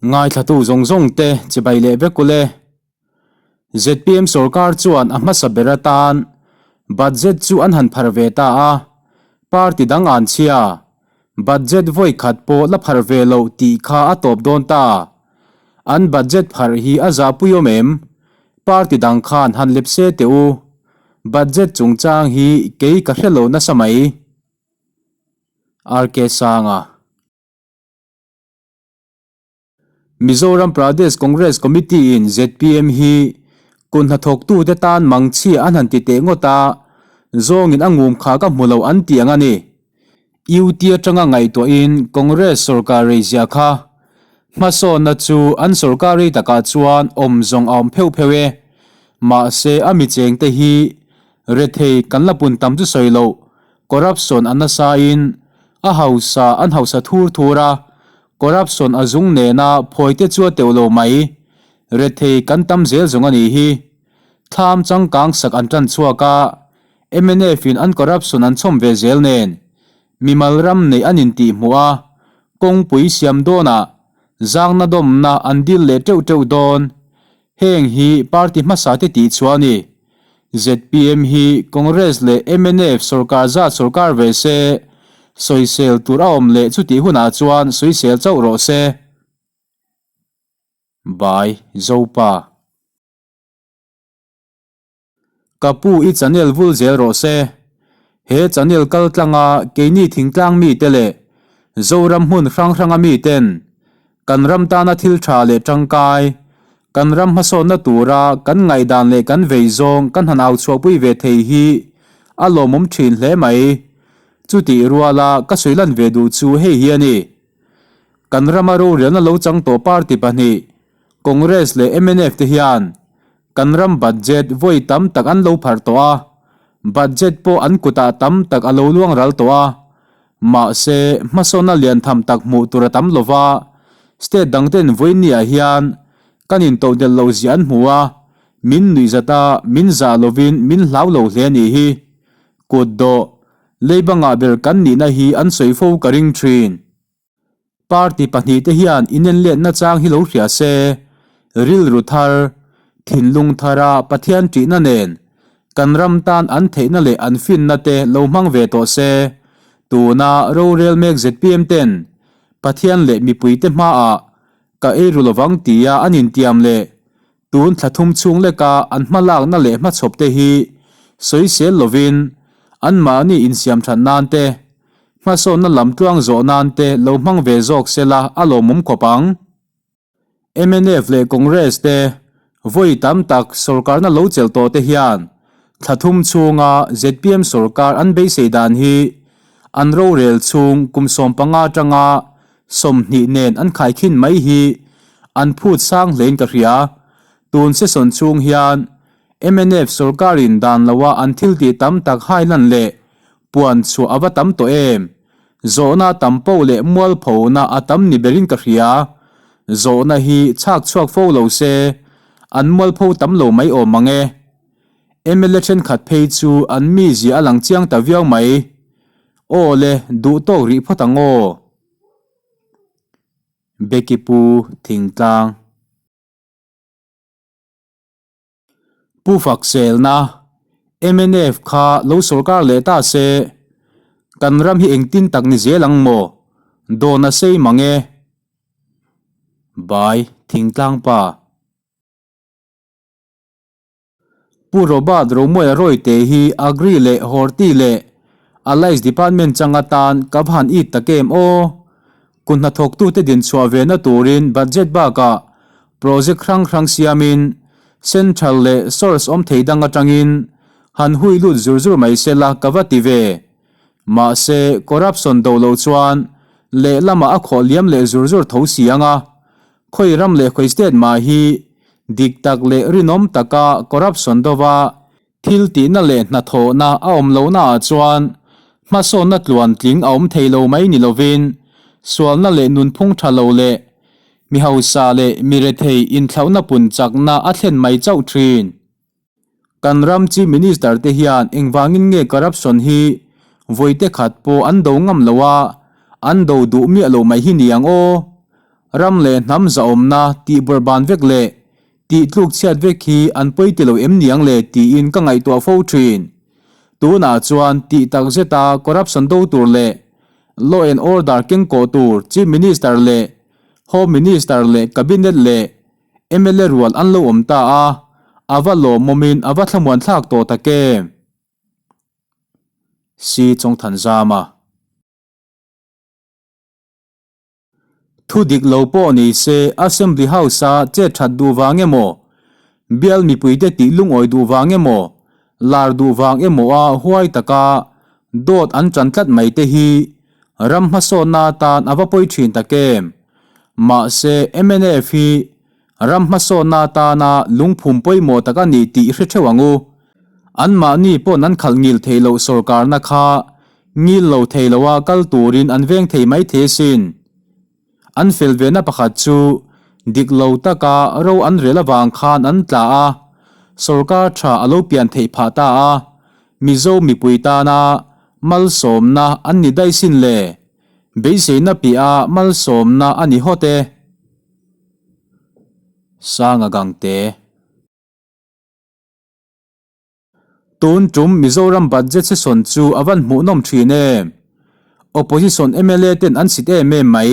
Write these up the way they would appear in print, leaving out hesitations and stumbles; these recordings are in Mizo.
Ngaithlatu zawng zawng te chibai leh vek ule. ZPM sorkar chuan a hmasa ber atan budget chu an han phar ve ta a, party dang an chhia. Budget vawi khat pawh la phar ve loh tih kha a tawp dawn ta. An budget phar hi a zahpui awm em? Party dang khan han lep se teh u. Budget chungchang hi kei ka hre lo nasa mai. RK Sanga. Mizoram Pradesh Congress Committee in zpm hi kut hnathawktute tan mangchhia an han ti teh ngawt a, zawngin a ngum kha ka hmu lo an ti ang a ni. UT atanga ngaihtuahin Congress sorkar reizia kha hmasawnna chu an sorkar rei takah chuan awm zawng a awm pheuh pheuh e. Mahse a mi chengte hi rethei kan la pun tam chu sawi loh corruption a nasain a hausa an hausa thur thur a, Corruption a zung nena phawi te chu a teuh lo mai. Rethei kan tam zel zawng a nih hi. Thlam changkang sak an tan chhuak a, mnf in an corruption an chhawm ve zel nen. Mimal ram neih an intih hmuh a, kawngpui siam dawnah zangna dawmna an dil leh teuh teuh dawn. Heng hi party hmasa te tih chhuah a ni. Zpm hi Congress leh mnf sorkar zat sorkar ve se, sawisel tur a awm leh chutih hunah chuan sawisel chauh rawh se. By Zopa. Ka pu i channel vul zel rawh se. He channel kal tlanga keini thingtlang mite leh Zoram hmun hrang hranga miten kan ram tana thil tha leh tangkai, kan ram hmasawnna tura kan ngaihdan leh kan vei zawng kan han au chhuahpui ve thei hi a lawmawm thin hle mai. Chutih ruala ka sawi lan ve duh chu hei hi a ni. Kan rama rorelna lo chang tawh party pahnih, Congress leh mnf te hian Kan ram budget vawi tam tak an lo pharh tawh a, budget pawh an kutah tam tak a lo luang ral tawh a. Mahse, hmasawnna lian tham tak hmuh tur a tam lo va, state dangten vawinia hian kan intohdelh loh zia an hmu a, min nuihzat a, min zah lovin min hlau lo hle a nih hi. Kut dawh, leiba ngah ber kan nihna hi an sawi fo ka ring thin. Party pahnihte hian inenletna chang hi lo hria se, rilru thar, thinlung thara Pathian ṭihna nen kan ram tan an theihna leh an finna te lo hmang ve tawh se, tuna rorel mek zpm ten Pathian leh mipuite hmaah ka eiru lovang tia an intiam leh tun thla thum chhung leka an hmalakna leh hmachhawp te hi sawisel lovin anmahni insiam that nan te, hmasawnna lam tluang zawh nan te lo hmang ve zawk sela a lawmawm khawp ang. Mnf leh Congress te vawi tam tak sorkarna lo chelh tawh te hian thla thum chhunga zpm sorkar an beisei dan hi an rorel chhung kum 15 atanga 20 nen an khaikhin mai hi an phut sang hlein ka hria. Tun session chhung hian mnf sorkarin dan loa an thiltih tam tak hailan leh puan chhuah a va tam tawh em? Zawhna tam poh leh mualphona a tam ni berin ka hria. Zawhna hi chhak chhuak fo lo se, an mualpho tam lo mai awm mang e. Mla thenkhat phei chu an mizia a lang chiang ta viau mai. Aw le, duh tawk rih phawt ang aw. Becky Pu Thingtlang. Pu Fakselna, mnf kha lo sorkar leh ta se, kan ram hi engtin tak ni zel ang maw? Dawn a sei mang e. Bai Thingtlang pa. Pu Robert Romuaia Rawite hi Agri leh Horti leh Allies Department chang atan ka va han it tak em aw? Kut hnathawktute dinchhuah ve na turin budget bakah project hrang hrang siamin central leh source awm thei dang atangin han hui lut zur zur mai sela ka va ti ve. Mahse corruption do loh chuan lehlamah a khawh liam leh zur zur tho si ang a, khawi ram leh khawi state mah hi dik tak leh rinawm taka corruption dova Thil tihna leh hnathawhna a awm lohnaah chuan hmasawnna tluantling a awm thei lo mai ni lovin, sualna leh nunphung tha lo leh mi hausa leh mi rethei inthlauhna pun chakna a thlen mai chauh thin. Kan ram Chief Minister te hian engvangin nge corruption hi vawite khat pawh an do ngam lo a, an do duh miah lo mai hi ni ang aw. Ram leh hnam zahawmna tih bawrhban vek leh tih tluk chhiat vek hi an pawi ti lo em niang le tiin ka ngaihtuah fo thin. Tunah chuan tih tak zeta corruption do tur leh law and order keng kawh tur Chief Minister leh Home Minister leh Cabinet leh mla rual an lo awm ta a, a va lawmawmin a va thlamuan thlak tawh tak em? Si Chawngthanzama. Thu dik lo pawh ni se Assembly House-a chet that duh vang emaw, bial mipuite tih lungawi duh vang emaw, lar duh vang emaw a huai taka dawt an tan tlat mai te hi ram hmasawnna atan a va pawi thin tak em? Mahse mnf hi ram hmasawnna atana lungphum pawimawh tak a ni tih i hre theuh ang u. Anmahni pawn an khalh ngil thei loh sawrkarna kha ngil lo thei loa kal turin an veng thei mai thei asin. An fel vena pakhat chu dik lo taka ro an rel avang khan an tla a, sawrkar tha a lo pian theih phah ta a, Mizo mipui tana malsawmna an ni daih sin le. Beiseina piah a malsawmna a ni hawt e. Sanga Gangte. Tun tum Mizoram budget session chu a van hmuhnawm thin em. Opposition mla ten an sit em em mai.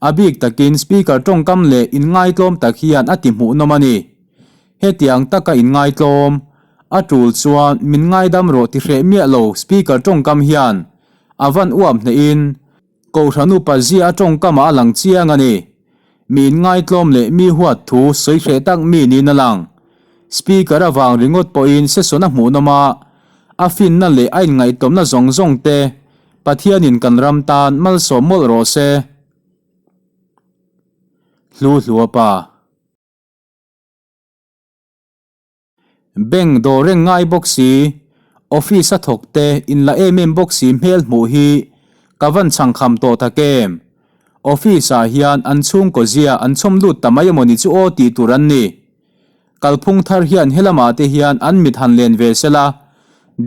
A bik takin Speaker tawngkam leh inngaitlawm tak hian a ti hmuhnawm a ni. Hetiang taka inngaitlawm, a tul chuan min ngaidam rawh ti hreh miah lo Speaker tawngkam hian a van uap hnehin Kohhran upa zia a tawngkamah a lang chiang a ni. Mi inngaitlawm leh mi huat thu sawi hreh tak mi niin a lang. Speaker avang ringawt pawhin session a hmuhnawm a, a finna leh a inngaihtlawmna zawng zawng te Pathianin kan ram tan malsawm mawlh rawh se. Hlu Hluapa. Bank dawr reng ngai bawk si, office a thawk te in la em em bawk si hmel hmuh hi ka van chhang kham tawh tak em. Office ah hian an chhungkaw zia an chhawm lut ta mai emaw ni chu aw tih tur an ni. Kalphung thar hian helamah te hian an mit han len ve sela,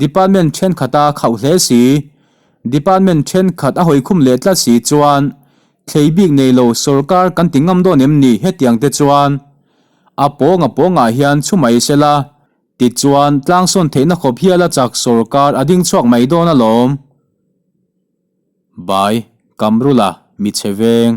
department thenkhat a khauh hle si, department thenkhat a hawikhum leh tlat si chuan thlei bik nei lo sorkar kan ti ngam dawn em ni hetiang te chuan. A pawng a pawngah hian chhu mai sela, tichuan tlangsawn theihna khawp hial a chak sorkar a ding chhuak mai dawn alawm. Bai, Kamrula, mi chhe veng.